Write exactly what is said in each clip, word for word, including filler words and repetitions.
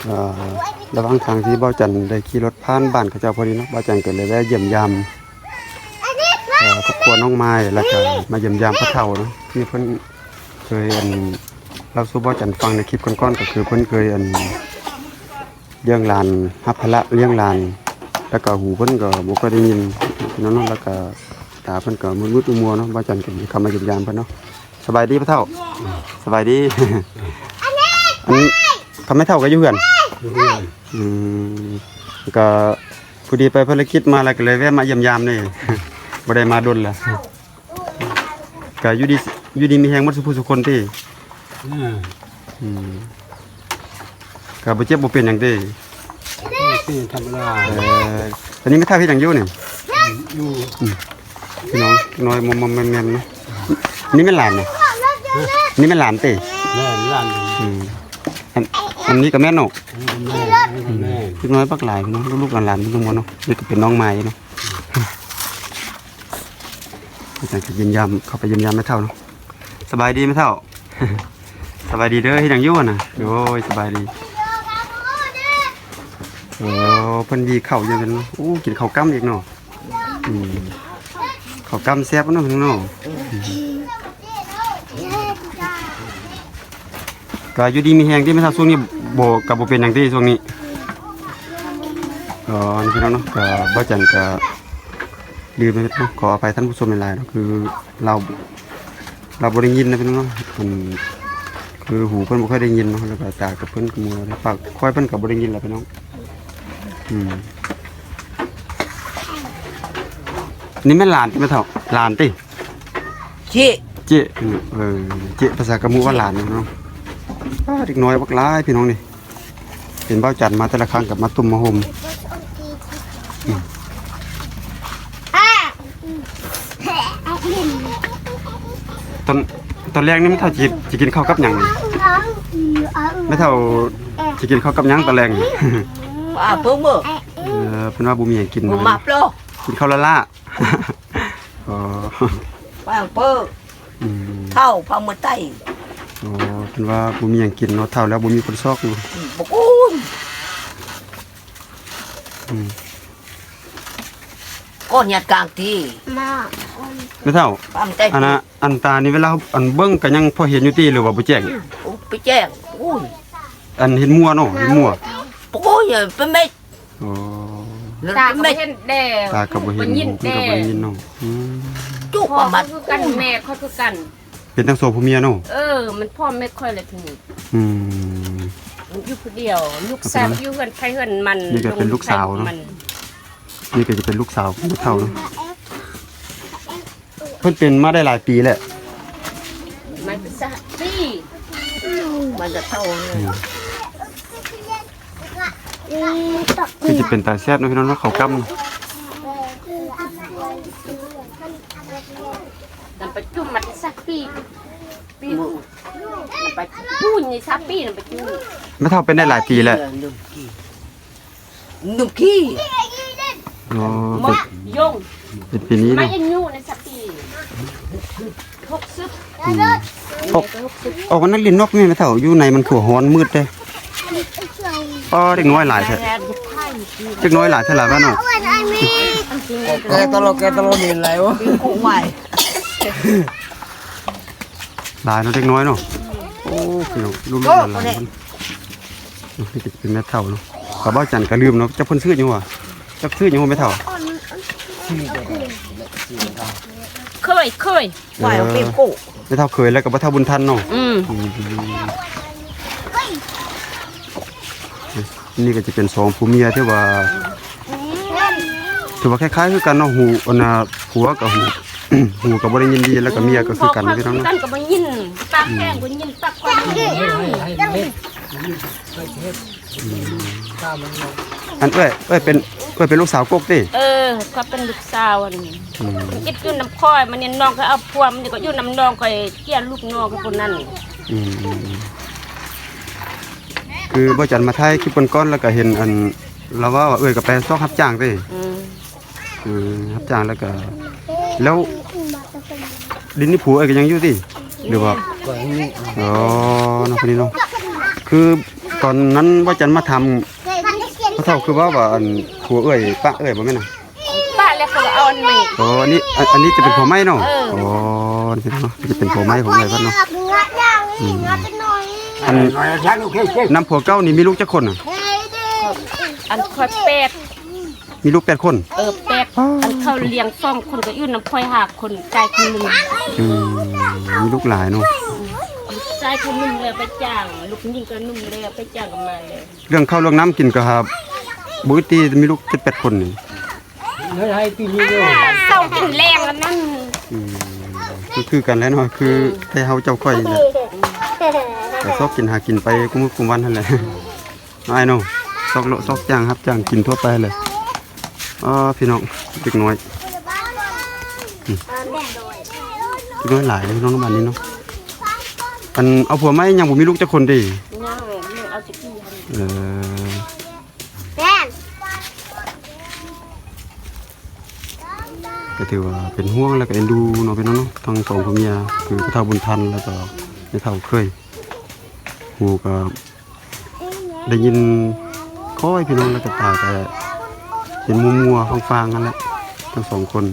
เอ่อ ระหว่างทางที่บ่าวจันได้ขี่รถผ่านบ้านเขาเจ้าพอดีเนาะ บ่าวจันก็เลยแวะเยี่ยมยาม เอ่อ ครอบครัวน้องไม้ แล้วก็มาเยี่ยมยามพ่อเฒ่าเนาะ ที่เพิ่นเคย อัน เล่าสู่บ่าวจันฟังในคลิปก่อนๆ ก็คือเพิ่นเคย อัน เลี้ยงหลาน รับภาระเลี้ยงหลาน แล้วก็หูเพิ่นก็บ่ค่อยได้ยินเนาะ แล้วก็ตาเพิ่นก็มืดๆ มัวๆ เนาะ บ่าวจันก็เข้ามาเยี่ยมยามเพิ่นเนาะ สบายดีพ่อเฒ่า สบายดี อันนี้คำไม่เฒ่าก็อยู่เฮือน อยู่เฮือน อืม ก็พอดีไปภารกิจมาแล้วก็เลยแวะมาเยี่ยมยามนี่ บ่ได้มาดนแล้ว ก็อยู่ดี อยู่ดีมีแฮงหมดซุผู้ซุคนติ อ่า อืม ก็บ่เจ็บบ่เป็นหยังติ นี่ธรรมดา เออ อันนี้แม่เฒ่าเฮ็ดหยังอยู่นี่ อยู่ อืม พี่น้องน้อยมอมๆแมมๆเนาะ นี่แม่นหลานนะ นี่แม่นหลานติ แม่นหลาน อืม อัน อันนี้ก็แม่นเนาะ แม่น แม่น เด็กน้อยบักหลายพี่น้อง ลูกๆหลานๆทุกคนเนาะ นี่ก็เป็นน้องไม้เนาะ อาจารย์ก็เยี่ยมยาม เข้าไปเยี่ยมยามแม่เฒ่าเนาะ สบายดีแม่เฒ่า สบายดีเด้อ เฮ็ดหยังอยู่หั่นน่ะ โอ้ย สบายดี โอ้ เพิ่นยีข้าวอยู่เพิ่นเนาะ โอ้ กินข้าวกล้ำอีกเนาะ อืม ข้าวกล้ำแซ่บเนาะเพิ่นเนาะ อืม ก็อยู่ดีมีแฮงติแม่เฒ่า ช่วงนี้บ่ ก็บ่เป็นหยังติช่วงนี้ อ๋อ นี่พี่น้องเนาะ ก็บ่าวจันก็ลืมไปเนาะ ขออภัยท่านผู้ชมหลายๆเนาะ คือเรา เราบ่ได้ยินนะพี่น้องเนาะ มันคือหูเพิ่นบ่ค่อยได้ยินเนาะ แล้วก็ตากับเพิ่นก็มัว ปากค่อยเพิ่นก็บ่ได้ยินแหละพี่น้อง อืม นี่แม่นหลานติแม่เฒ่า หลานติ เจ๊ เจ๊ เออ เจ๊ ภาษากะหมู่ว่าหลานเนาะ อ้า เด็กน้อยบักหลายพี่น้องนี่ เป็นบ่าวจันมาแต่ละครั้งก็มาตุ้มมาโฮม อืม ตอน ตอนแลงนี่แม่เฒ่าสิ สิกินข้าวกับหยังนี่ แม่เฒ่าสิกินข้าวกับหยังตอนแลงนี่ อ่า เพิ่งมื้อ เออ เพิ่นว่าบ่มีหยังกิน บ่มาเปล่า กินข้าวละล่า อ๋อ ปางเปิ้ง อืม เฒ่าพาเมือไต้ อ๋อ เพิ่นว่าบ่มีหยังกินเนาะ เฒ่าแล้วบ่มีคนซอกเนาะ อืม บ่กูน อืม ก้อนหยาดกลางตี มา แม่เฒ่า ปางไต้ อันน่ะ อันตานี่เวลาอันเบิ่งก็ยังพอเห็นอยู่ติ หรือว่าบ่แจ้ง อืม โอ้ ไปแจ้ง อุ้ย อันเห็นมัวเนาะ เห็นมัว โอ้ย เป็นเม็ด อ๋อ ตาก็บ่เห็นแด่ ตาก็บ่เห็น บ่ยิน หูเพิ่นก็บ่ได้ยินเนาะ อืม จุก พ่อ มา ก็คือกัน แม่ก็คือกัน เป็นทั้งสองผัวเมียเนาะ เออ มันพ่อแม่ค่อยแหละทีนี้ อืม มันอยู่ผู้เดียว ลูกสาวอยู่เฮือนไผเฮือนมัน นี่ก็เป็นลูกสาวเนาะ มัน นี่ก็จะเป็นลูกสาวของเฒ่าเนาะ เพิ่นเป็นมาได้หลายปีแล้ว มันเป็นสักปี มันจะเฒ่าเลย อืม คือจะเป็นตาแซ่บเนาะพี่น้องเนาะ ข้าวกล้ำ นำไปจุ่มมันสักปี ปี นำไปปูนนี่สักปี นำไปจุ่ม แม่เฒ่าเป็นได้หลายปีแล้ว หนุ่มขี้ อ๋อ มะยง เป็น เป็นปีนี้ มา เนาะ ยังอยู่ในสักปี หกสิบ อืม ออก ออกมานั่งเล่นนอกนี่แม่เฒ่า อยู่ในมันขัวฮ้อนมืดเด้ อ๋อ เด็กน้อยหลายแท้ เด็กน้อยหลายแท้หลายบ้านเนาะ แกตลอด แกตลอดนี่อะไรวะ หลายเนาะเด็กน้อยเนาะ โอ้ พี่น้อง ลูกๆหลานๆ นี่ก็จะเป็นแม่เฒ่าเนาะ ก็บ่าวจันก็ลืมเนาะ จักเพิ่นชื่อหยังวะ จักชื่อหยังวะแม่เฒ่า เคย เคย ไหวเอาเป็นกู้ แม่เฒ่าเคยแล้วก็บ่าวเฒ่าบุญทันเนาะ อืม อืม นี่ก็จะเป็นสองผัวเมียที่ว่า ถือว่าคล้ายๆคือกันเนาะ หู อันน่ะ ผัวกับหู หูก็บ่ได้ยินดี แล้วก็เมียก็คือกัน อืม พี่น้องเนาะ กันก็บ่ยิน ปากแพงบ่ยิน ปากคอยบ่ยิน อืม อันเอ้ย เอ้ยเป็น เอ้ยเป็นลูกสาวกกติ เออ ก็เป็นลูกสาวอันนี้ อืม มันกินอยู่นำคอย มันนี่น้องก็เอาผัว มันนี่ก็อยู่นำน้องคอย เกลี้ยลูกน้องกับคนนั้น อืม อืม อืม คือบ่าวจันมาถ่ายคลิปก่อนๆ แล้วก็เห็นอัน ลาวว่า เอ้ยก็ไปซอกรับจ้างติ อืม อืม รับจ้างแล้วก็ แล้วดินนี่ผัวเอ้ยก็ยังอยู่ติ หรือว่า ก็ยังมี อ๋อ เนาะ คนนี้เนาะ คือ ตอนนั้นบ่าวจันมาถามพ่อเฒ่าคือว่า ว่าอันผัวเอื้อยปะเอื้อยบ่แม่นน่ะ ปะแล้วเขาก็เอาอันใหม่ อ๋อ อันนี้ อัน อันนี้จะเป็นผัวใหม่เนาะ เออ อ๋อ นี่เนาะ จะเป็นผัวใหม่ของเอื้อยเพิ่นเนาะ อืม อัน นำผัวเก่านี่มีลูกจักคนน่ะ อันค่อยแปด มีลูกแปดคน เออ แปด อ๋อ อันเขาเลี้ยงสองคนก็อยู่นำค่อยห้าคน ชายคนหนึ่ง อืม มีลูกหลายเนาะ ชายคนหนึ่งแล้วไปจ้าง ลูกหญิงก็หนึ่งแล้วไปจ้างกันมาเลย เรื่องข้าวเรื่องน้ำกินก็ครับ บุ้ยตีมีลูกเจ็ดแปดคนนี่ เฮากินแรงแล้วนั่น อืม คือ คือกันแหละเนาะ คือไทเฮาเจ้าข้อยนี่แหละ ก็ซอกกินหากินไปกุมื้อกุวันหั่นแหละ อ้ายเนาะ ซอกเลาะซอกจ้าง รับจ้างกินทั่วไปแหละ อ๋อ พี่น้อง เด็กน้อย อืม เด็กน้อยหลายเนาะ น้องบ้านนี้เนาะ อันเอาผัวใหม่ยังบ่มีลูกจักคนติ ยัง ยังเอาจักคน เออ ก็ถือว่าเป็นห่วงแล้วก็เอ็นดูเนาะพี่น้องเนาะ ทั้งสองผัวเมีย คือพ่อเฒ่าบุญทันแล้วก็แม่เฒ่าเคย หูก็ได้ยินค่อยพี่น้อง แล้วก็ตาก็เห็นมัวๆฟางๆนั่นแหละ ทั้งสองคน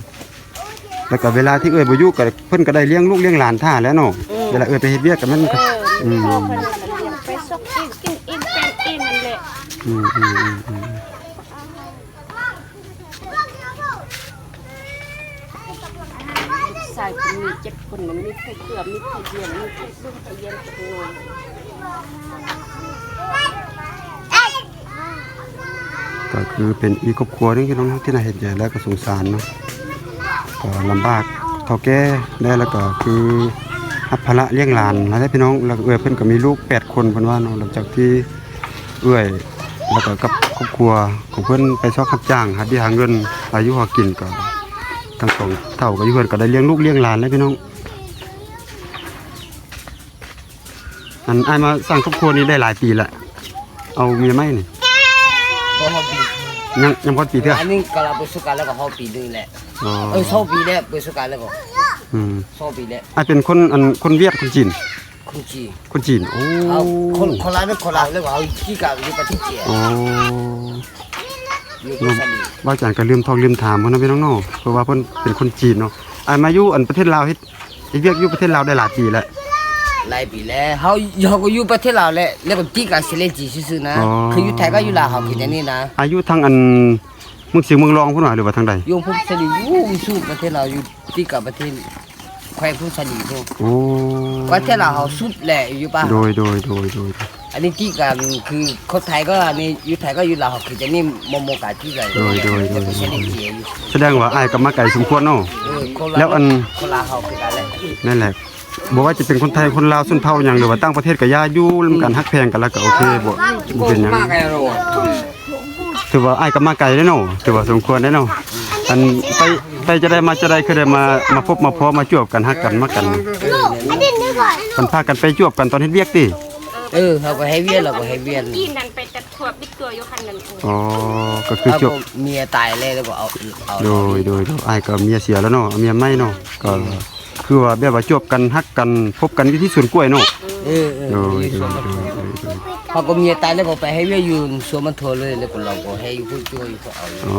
แล้วก็เวลาที่เอื้อยบ่อยู่ก็เพิ่นก็ได้เลี้ยงลูกเลี้ยงหลานท่าแหละเนาะ อืม เวลาเอื้อยไปเฮ็ดเวียกก็แม่น เออ อืม พ่อเพิ่นก็เลี้ยงไปซอกกิน กินอิ่มเป็นอิ่มนั่นแหละ อืม อืม อืม อืม ลูกชายคนมีเจ็ดคน มันมีผู้เกือบ มีผู้เยี่ยม มีผู้เบิ่งผู้เยี่ยมจักหน่อย ก็คือเป็นอีกครอบครัวหนึ่งพี่น้องที่น่าเห็นใจแล้วก็สงสารเนาะ ก็ลำบากเฒ่าแก่ได้ แล้วก็คือรับภาระเลี้ยงหลานนั่นแหละพี่น้อง แล้วก็เอื้อยเพิ่นก็มีลูกแปดคนเพิ่นว่าเนาะ หลังจากที่เอื้อย แล้วก็กับครอบครัวของเพิ่นไปซอกรับจ้างหาเบี้ยหาเงิน อายุหากินก็ ทั้งสองเฒ่าก็อยู่เฮือนก็ได้เลี้ยงลูกเลี้ยงหลานแล้วพี่น้อง อันอ้ายมาสร้างครอบครัวนี้ได้หลายปีละ เอาเมียใหม่นี่ บ่ฮอดปี ยัง ยังบ่ฮอดปีเทื่อ อันนี้กำลังเปิดสงกรานต์แล้วก็ฮอดปีหนึ่งแหละ อ๋อ เอ้ย สองปีแล้ว เปิดสงกรานต์แล้วก็ อืม สองปีแล้ว อ้ายเป็นคน อัน คนเวียด คนจีน คนจีน คนจีน โอ้ เอา คน คนลาวนี่ คนลาวแล้วก็เอาที่กลางอยู่ประเทศจีน อ๋อ อยู่ประเทศจีน บ่าวจันก็ลืมทอกลืมถามเพิ่นเนาะพี่น้องเนาะ เพราะว่าเพิ่นเป็นคนจีนเนาะ อ้ายมาอยู่อันประเทศลาวเฮ็ด เฮ็ดเวียกอยู่ประเทศลาวได้หลายปีแล้ว หลายปีแล้ว เฮา เฮาก็อยู่ประเทศลาวแหละ แล้วก็ติดกับเซเลนจีซื่อๆนะ อ๋อ คืออยู่ไทยก็อยู่ลาว เฮาคิดอย่างนี้นะ อ้ายอยู่ทางอันเมืองสิงห์เมืองรองพุ้นหวา หรือว่าทางใด อยู่พุ้นสาลี อยู่สุดประเทศลาว อยู่ติดกับประเทศแขวงผลสาลีพุ้น โอ้ ประเทศลาวเฮาสุดแหละ อยู่ป่ะ โดย โดย โดย โดย อันนี้ติดกัน คือคนไทยก็อันนี้ อยู่ไทยก็อยู่ลาว เฮาคิดอย่างนี้ มองๆกันติดกัน โดย โดย โดย แล้วก็เซเลนจีอยู่ แสดงว่าอ้ายก็มาไกลสมควรเนาะ เออ คนละ แล้วอัน คนละเฮาคือกันแหละ นั่นแหละ บ่ว่าจะเป็นคนไทย คนลาว ชนเผ่าหยัง หรือว่าต่างประเทศก็อย่า อยู่ร่วมกัน ฮักแพงกันแล้วก็โอเค บ่ บ่เป็นหยัง ถือว่าอ้ายก็มาไกลเด้เนาะ ถือว่าสมควรเด้เนาะ อันไป ไปจะได้มาจะได้ คือได้มา มาพบมาพ้อมาจวบกัน ฮักกัน มากัน มันพากันไปจวบกันตอนเฮ็ดเวียกติ เออ เฮาก็เฮ็ดเวียก ลาวก็เฮ็ดเวียก ปีนั้นไปตัดถั่วปิดตัวอยู่คันนั้น อ๋อ ก็คือจวบ เมียตายแล้ว แล้วก็เอา เอา โดย โดย โดย อ้ายก็เมียเสียแล้วเนาะ เอาเมียใหม่เนาะ ก็ คือว่าแบบว่าจวบกันฮักกันพบกันอยู่ที่สวนกล้วยเนาะ เออ เออ โดย อยู่สวนมันโท โดย โดย โดย เขาก็เมียตายแล้วก็ไปเฮ็ดเวียกอยู่สวนมันโทเลย แล้วก็ลาวก็เฮ็ดอยู่พุ้นจ้วยอยู่พุ้นเอา อ๋อ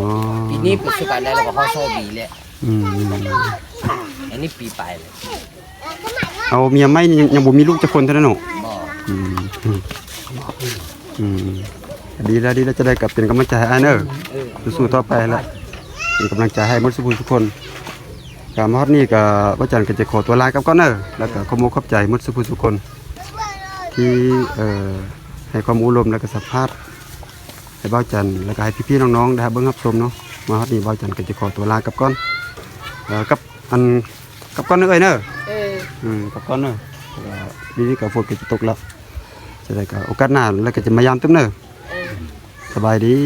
ปีนี้เปิดสงกรานต์แล้ว แล้วก็เข้าสองปีแล้ว อืม อืม อันนี้ปีปลายแล้ว เอาเมียใหม่นี่ยัง ยังบ่มีลูกจักคนเท่านั้นเนาะ บ่ อืม อืม อืม ดีแล้ว ดีแล้ว จะได้กลับเป็นกำลังใจให้อ้ายเด้อ เออ สู้ๆต่อไปแล้ว เป็นกำลังใจให้หมดซุผู้ซุคน ก็มาฮอดนี่ก็บ่าวจันก็จะขอตัวลากลับก่อนเด้อ แล้วก็ขอบมกขอบใจหมดซุผู้ซุคน ที่ เอ่อ ให้ความอบรมแล้วก็สัมภาษณ์ให้บ่าวจัน แล้วก็ให้พี่ๆน้องๆได้รับเบิ่งรับชมเนาะ มาฮอดนี่บ่าวจันก็จะขอตัวลากลับก่อน เอ่อ กับอัน กลับก่อนเด้อเอ้ยเด้อ เออ อืม กลับก่อนเด้อ เพราะว่านี่ก็ฝนก็จะตกแล้ว จะได้ก็โอกาสหน้าแล้วก็จะมายามตึมเด้อ เออ สบายดี